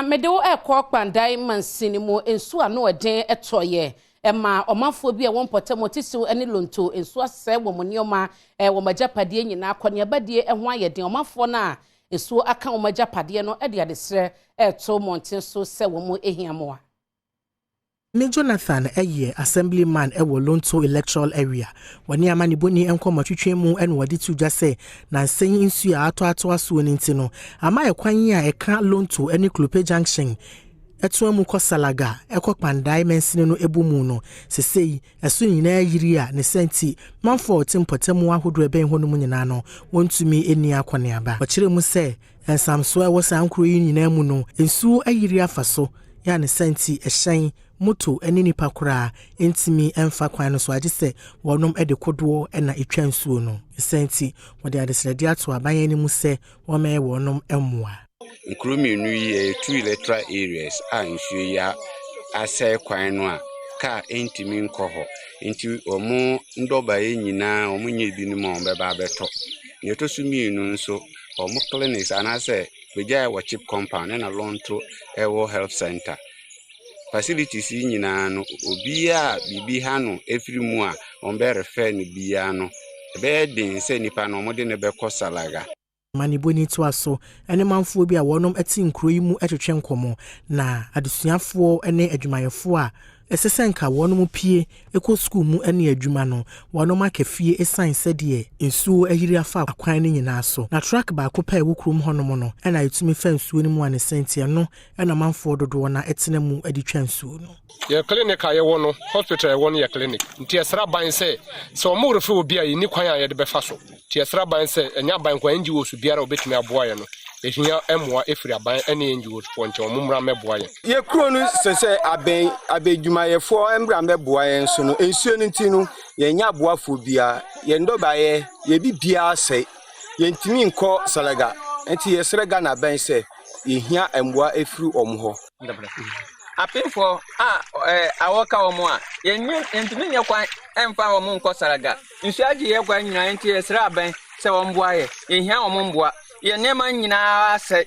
mede wo ɛkɔ Kpandai mansini mu. Nsuo ano ɛden ɛtɔyɛ ɛma ɔmanfoɔ bi a wɔn mpɔtam tisiw ne Lonto nsuo asɛe wɔn nneɛma, wɔn agyapadeɛ nyinaa. Akɔneabadie ho ayɛ den. Ɔmanfoɔ no a nsuo aka wɔn agyapadeɛ no de adesrɛ ɛreto mmɔnten so sɛ wɔn ehia mmoa. Ne Jonathan yɛ assemblyman wɔ Lonto Electoral Area. Wɔne amanebɔni nkɔmmɔtwetwe mu na wɔde to dwa sɛ nansa yi nsuo a atɔ atoa soɔ no nti no ama ɛkwan a ɛka Lonto ne Klope Junction ɛtoa mu kɔ Salaga ɛkɔ Kpandai mansini no ebu mu no, sesei ɛso nyinaa yiri a ne sɛ nti manfoɔ a wɔte mpɔtamu ahodoɔ ɛbɛn hɔ no mu nyinaa no wɔntumi nni akɔneaba. Wɔkyerɛ mu sɛ nsamsoɔ a ɛwɔ saa nkuro yi nyinaa mu no, nsuo ayiri afa so yɛ a ne sɛ nti ɛhyɛn, moto ne nipa koraa ntumi mfa kwan no so, agye sɛ wɔnom de kodoɔ na etwa nsuo no. Sɛ nti wɔde adesrɛde ato aban anim sɛ wɔmɛyɛ wɔnom mmoa. Nkuro mmienu yi yɛ two electoral areas a nsuo yi asɛe kwan no a kaa ntumi nkɔ hɔ, nti wɔn ndɔbaeɛ nyinaa wɔn nyɛ binom a wɔbɛba abɛtɔ. Nea ɛtɔ so mmienu nso, wɔn clinics anaasɛ begya wɔ CHPS compound ɛna Lonto ɛwɔ health center facilities yi nyinaa no, obiara a biribi ha no efiri mu a wɔn bɛ refer no biara no, ɛbɛyɛ den sɛ nipa no wɔde no bɛkɔ Salaga. Amanebɔni toa so ne manfoɔ bi a wɔnom te nkuro yi mu twetwe nkɔmmɔ, na adesuafoɔ ne adwumayɛfoɔ a ɛsɛ sɛ nka wɔnom pie kɔ sukuu mu ne adwuma no, wɔnom aka fie ɛsiane sɛdeɛ nsuo ayiri afa akwan no nyinaa so. Na truck baako pɛ a ɛwɔ kurom hɔnom no ɛna ɛtumi fa nsuo no mu a ne sɛnti ɛno ɛna manfoɔ dodoɔ na ɛtena mu de twa nsuo no. Yɛ clinic a yɛwɔ no, hospital a yɛwɔ no yɛ clinic, nti yɛsrɛ aban sɛ ɔmo refer obi a, yɛnni kwan a yɛde bɛfa so, nti yɛsrɛ aban sɛ ɛnyɛ aban kwan, NGOs biara a obɛtumi aboa yɛ no, ɛhia mmoa ɛfiri aban ne NGOs foɔ nkyɛn, ɔmo mmra mmɛboa yɛn. Yɛ kuro no sɛ abɛn abɛdwumayɛfoɔ mmra mmɛboa yɛn so no, nsuo no nti no yɛnyɛ aboafoɔ biara. Yɛn dɔbaeɛ, yɛ bibiara sɛe, yɛntumi nkɔ Salaga, nti yɛsrɛ Ghana aban sɛ yɛhia mmoa ɛfiri wɔn hɔ. Apemfoɔ a awɔ ka wɔn a yɛnyɛ yɛntumi nyɛ kwan ɛmfa wɔn nkɔ Salaga. Nsuo agye yɛ kwan nyinaa, nti yɛsrɛ aban sɛ wɔn mboa yɛ. Yɛhia wɔn mboa. Yɛn nneɛma nyinaa asɛe.